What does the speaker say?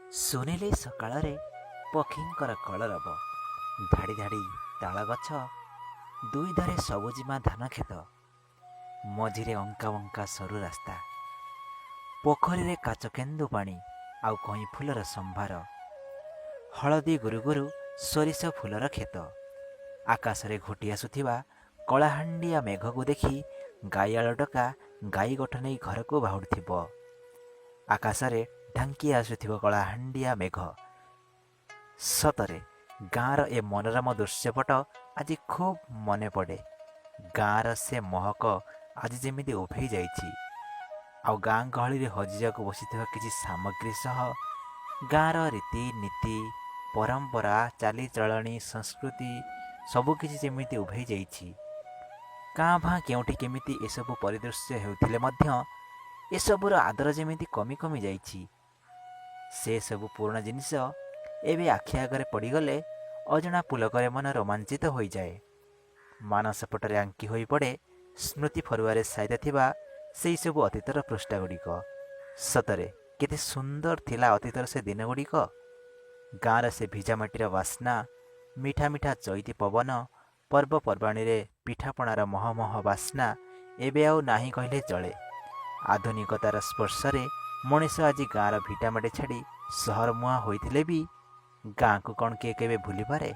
ସୁନେଲି ସକାଳରେ ପକ୍ଷୀଙ୍କର କଳରବ, ଧାଡ଼ି ଧାଡ଼ି ତାଳଗଛ, ଦୁଇ ଧାରେ ସବୁଜିମା ଧାନକ୍ଷେତ, ମଝିରେ ଅଙ୍କା ବଙ୍କା ସରୁ ରାସ୍ତା, ପୋଖରୀରେ କାଚକେନ୍ଦୁ ପାଣି ଆଉ କଇଁ ଫୁଲର ସମ୍ଭାର, ହଳଦୀ ଗୁରୁଗୁରୁ ସୋରିଷ ଫୁଲର କ୍ଷେତ, ଆକାଶରେ ଘୋଟି ଆସୁଥିବା କଳାହାଣ୍ଡିଆ ମେଘକୁ ଦେଖି ଗାଈଆଳ ଟୋକା ଗାଈ ଗୋଠ ନେଇ ଘରକୁ ବାହୁଡ଼ୁଥିବ। ଆକାଶରେ ଢାଙ୍କି ଆସୁଥିବ କଳାହାଣ୍ଡିଆ ମେଘ। ସତରେ ଗାଁର ଏ ମନୋରମ ଦୃଶ୍ୟପଟ ଆଜି ଖୁବ୍ ମନେ ପଡ଼େ। ଗାଁର ସେ ମହକ ଆଜି ଯେମିତି ଉଭେଇ ଯାଇଛି। ଆଉ ଗାଁ ଗହଳିରେ ହଜିଯିବାକୁ ବସିଥିବା କିଛି ସାମଗ୍ରୀ ସହ ଗାଁର ରୀତିନୀତି, ପରମ୍ପରା, ଚାଲିଚଳଣି, ସଂସ୍କୃତି ସବୁକିଛି ଯେମିତି ଉଭେଇ ଯାଇଛି। କାଁ ଭାଁ କେଉଁଠି କେମିତି ଏସବୁ ପରିଦୃଶ୍ୟ ହେଉଥିଲେ ମଧ୍ୟ ଏସବୁର ଆଦର ଯେମିତି କମି କମି ଯାଇଛି। ସେସବୁ ପୁରୁଣା ଜିନିଷ ଏବେ ଆଖି ଆଗରେ ପଡ଼ିଗଲେ ଅଜଣା ପୁଲକରେ ମନ ରୋମାଞ୍ଚିତ ହୋଇଯାଏ। ମାନସପଟରେ ଆଙ୍କି ହୋଇପଡ଼େ ସ୍ମୃତି ଫରୁଆରେ ସାଇତା ଥିବା ସେହିସବୁ ଅତୀତର ପୃଷ୍ଠାଗୁଡ଼ିକ। ସତରେ କେତେ ସୁନ୍ଦର ଥିଲା ଅତୀତର ସେ ଦିନଗୁଡ଼ିକ। ଗାଁର ସେ ଭିଜା ମାଟିର ବାସ୍ନା, ମିଠା ମିଠା ଚଇତି ପବନ, ପର୍ବପର୍ବାଣୀରେ ପିଠାପଣାର ମହମହ ବାସ୍ନା ଏବେ ଆଉ ନାହିଁ କହିଲେ ଚଳେ। ଆଧୁନିକତାର ସ୍ପର୍ଶରେ ମଣିଷ ଆଜି ଗାଁର ଭିଟାମାଟି ଛାଡ଼ି ସହରମୁହାଁ ହୋଇଥିଲେ ବି ଗାଁକୁ କ'ଣ କିଏ କେବେ ଭୁଲିପାରେ?